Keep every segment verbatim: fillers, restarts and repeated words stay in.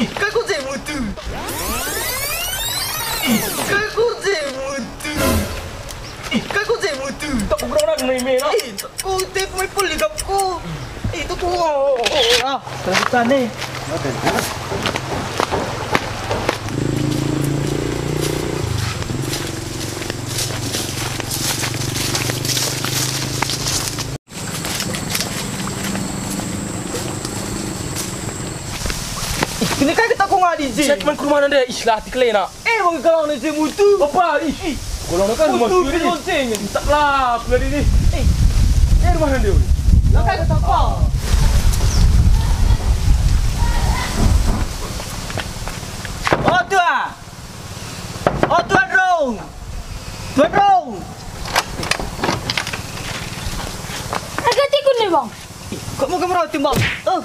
Ih, kai ku je mutu? Ih, kai ku je mutu? Ih, kai ku je mutu? Tak kugerak nang nai mena. Ih, tak ku tep mai puli gap ku. Ih, tak ku. Ah, terus tane. Ih, kene kai kita ku ngadi je? Cek man ku rumah nande, ih, lah, tikelena. Eh, bagi galang nande je mutu. Apa, ih, ih. Galang kan mutu masuk di ini. Lonceng. Tak lah, aku ngadi ini. Eh, eh, rumah nande, oi. Lah, kai kita apa? Oh, tua. Oh, tua, Rung. Tua, Rung. Agak tikun nih, Bang. Ih, kok mau kamu roti, Bang? Eh,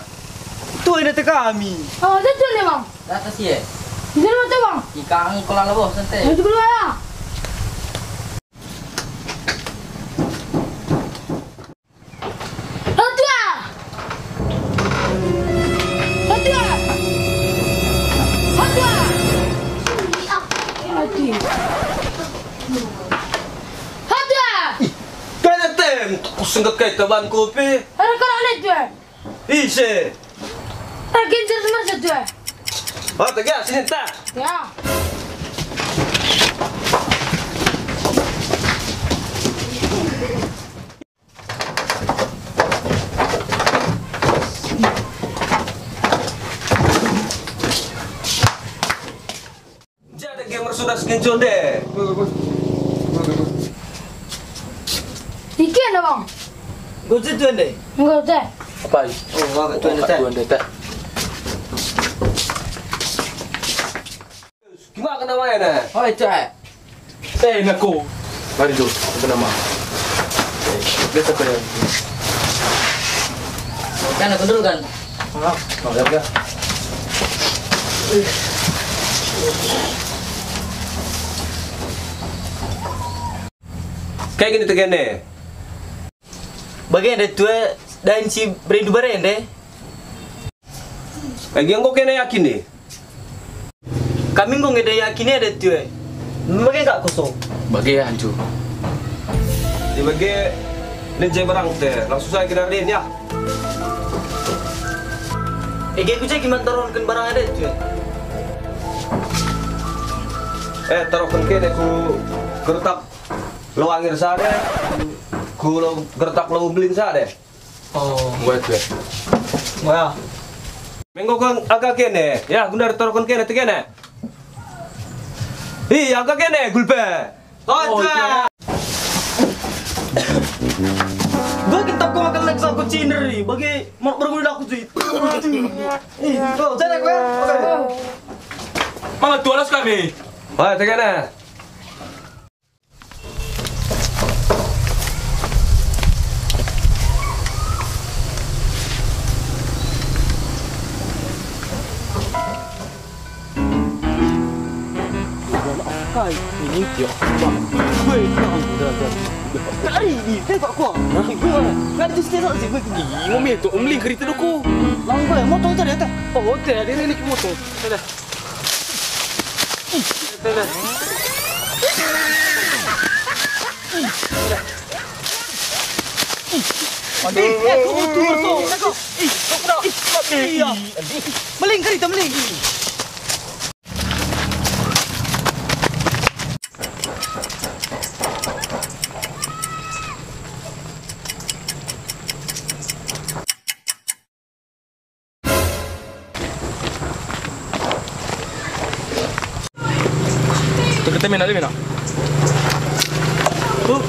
tua ini teh kami. Oh, betul nih, Bang. Atas ya. Di rumah tuh, Bang. Ikang kalau lebo santai. Itu dulu ya. Ho tua! Ho tua! Ho tua! Mati. Ho tua! Ih, kena tem, kusengget kai taban kopi. Ada kau lihat tua? Ise. Ada genjer semua tua. Oh, tegas sini tak? Ya. Jadi gamer sudah sekincun deh. Iki ada, Bang. Gojek tuan deh. Enggak, Cek. Apa? Oh, Bang, tuan deh. Tuan deh, teh. Gimana kena main, eh? Oi, Cek. Eh, nako. Mari, Jo. Apa nama? Eh, biasa apa ya? Kan aku dulu, kan? Ah, oh, ya, ya. Kayak gini tegene. Bage nde tue dahin si berindu barende. Bage enggo kena yakin e. Kami enggo nge yakin e, tue. Bage kak kosong. Bage ancu. Di bage lit je barang te, langsung saya kena rin ya. Ege ku je kiman taronken barang ade tue. Eh, taroken kene ku gertak. Lo Angir sada, ku lo gertak lo Beling sada. Oh. Buat gue. Wah. Menggo kang aga kene, ya gundar taroken kene tegene. Ih, aga kene, gulpe. Oh, iya. Gue kita kau makan naik saku cinderi, bagi mau berguna aku cuy. Ih, kau jadi gue. Mama tualas kami. Wah, tegene. Kai ini tiok. Weh, kau. Kari ini, tembak kau. Hah? Gue mana? Nggak ada justice sih gue. Ih, ngomel tuh, ngomel kerita dulu. Lawan gue, motor tadi, teh. Oh, oke, ada ini motor. Dadah. Aduh. Eh, eh, aku butuh tu. Aku. Ih, aku dah. Iya. Meling kerita, meling. Tuh, kita main aja, main. Tuh.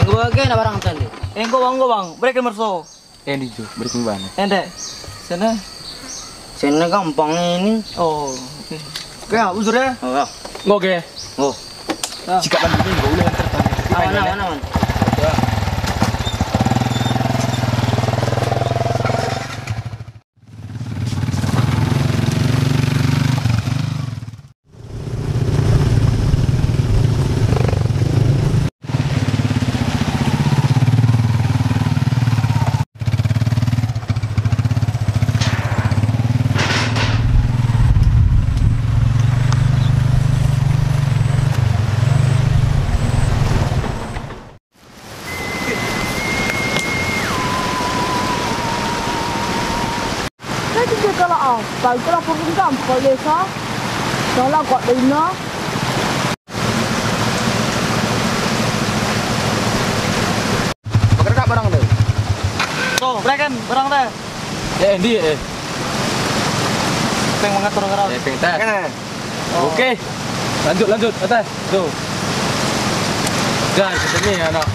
Enggo bage na barang tadi. Eh, enggo bang, enggo bang. Bereken merso. Eh, ndi jo, bereken bana. Ende. Sana. Sana gampang ini. Oh, oke. Oke, ya, bujur ya. Oh, ya. Enggo ge. Oh. Ya. Sikap bana ini enggo ulih tertarik. Aman, aman, aman. Ya. Jadi dia kalak ah, baiklah pun dendam kau desa. Janganlah kau dina. Bakar kak barang tu. Tuh, bereken barang teh. Eh, ndi eh? Peng mengatur ngerau. Eh, peng teh. Kena. Oke. Lanjut, lanjut, atas. Tuh. Dah, kita ni anak.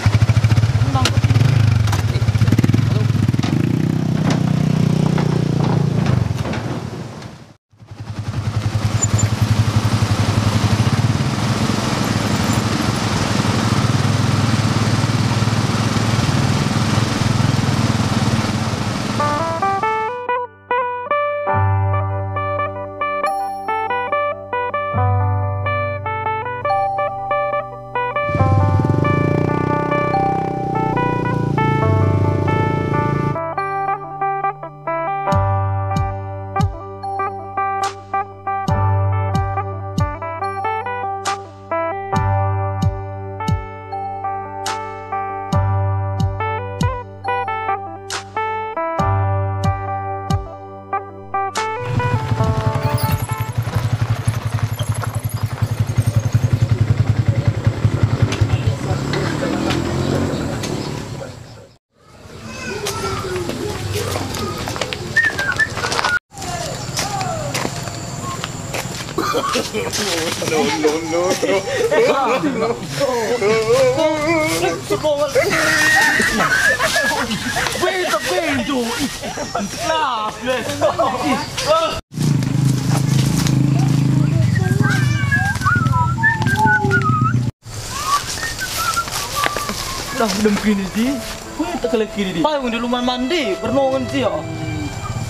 Dah, dem kini di. Weh, tak kena kini di. Payung di rumah mandi, bernongen sia.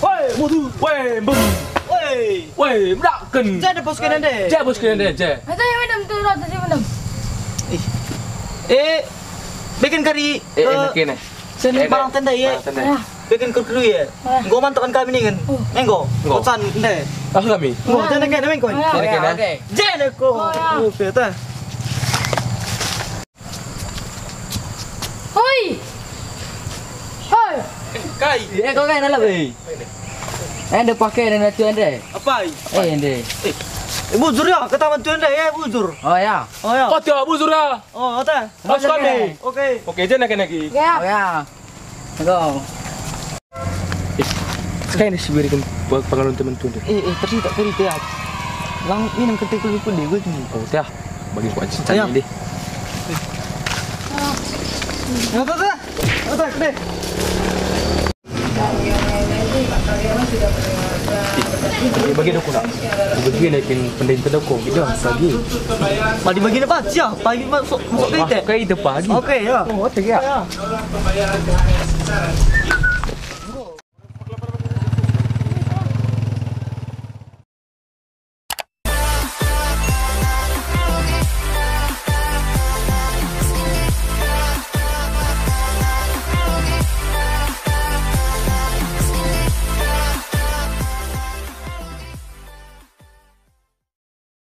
Weh, mutu. Weh, bem. Weh. Weh, medakken. Jadi bos kena deh. Jadi bos kena deh, je. Ada yang minum tu, rata si minum. Eh, eh, bikin kari. Eh, eh, enak kena. Sini barang tenda, ya. Barang tenda. Ah. Bikin kuru-kuru, ya. Ah. Enggo mantakan kami ningen. Uh. Enggo. Enggo. Bosan, ndai. Ah, kami. Enggo, ah, jana kena, mengko. Ah, jana kena. Oke. Jana ko. Oh, ya. Oke, ta. Hoi. Hoi. Eh, kai. Eh, kau kai nalap, eh. Eh, ende pakai, ende tu, ende. Apai? Eh, ende. Eh, eh, bujur ya, ketahuan tu, ende, ya, bujur. Oh, ya. Oh, ya. Kau tiap bujur ya. Oh, ata. Mas kami. Oke. Oke, jana kena ki. Ya. Oh, ya. Enggo. Eh, sekai ni si berikan pe-, pengalun teman tu deh. Eh, eh, terus tak beri dia. Lang ini kenteng kulit pun deh, gue gini. Oh, dah. Bagi ku aja. Ayo. Cari deh. Ya, tuh, tuh. Tuh, tuh, deh. Eh, bagi aku nak. Bagi nak kin pendai tedoko. Kita bagi. Bagi, bagi apa? Siap. Pagi masuk, masuk ke ite. Ke ite pagi. Oke, ya. Oh, oke, ya. Ya.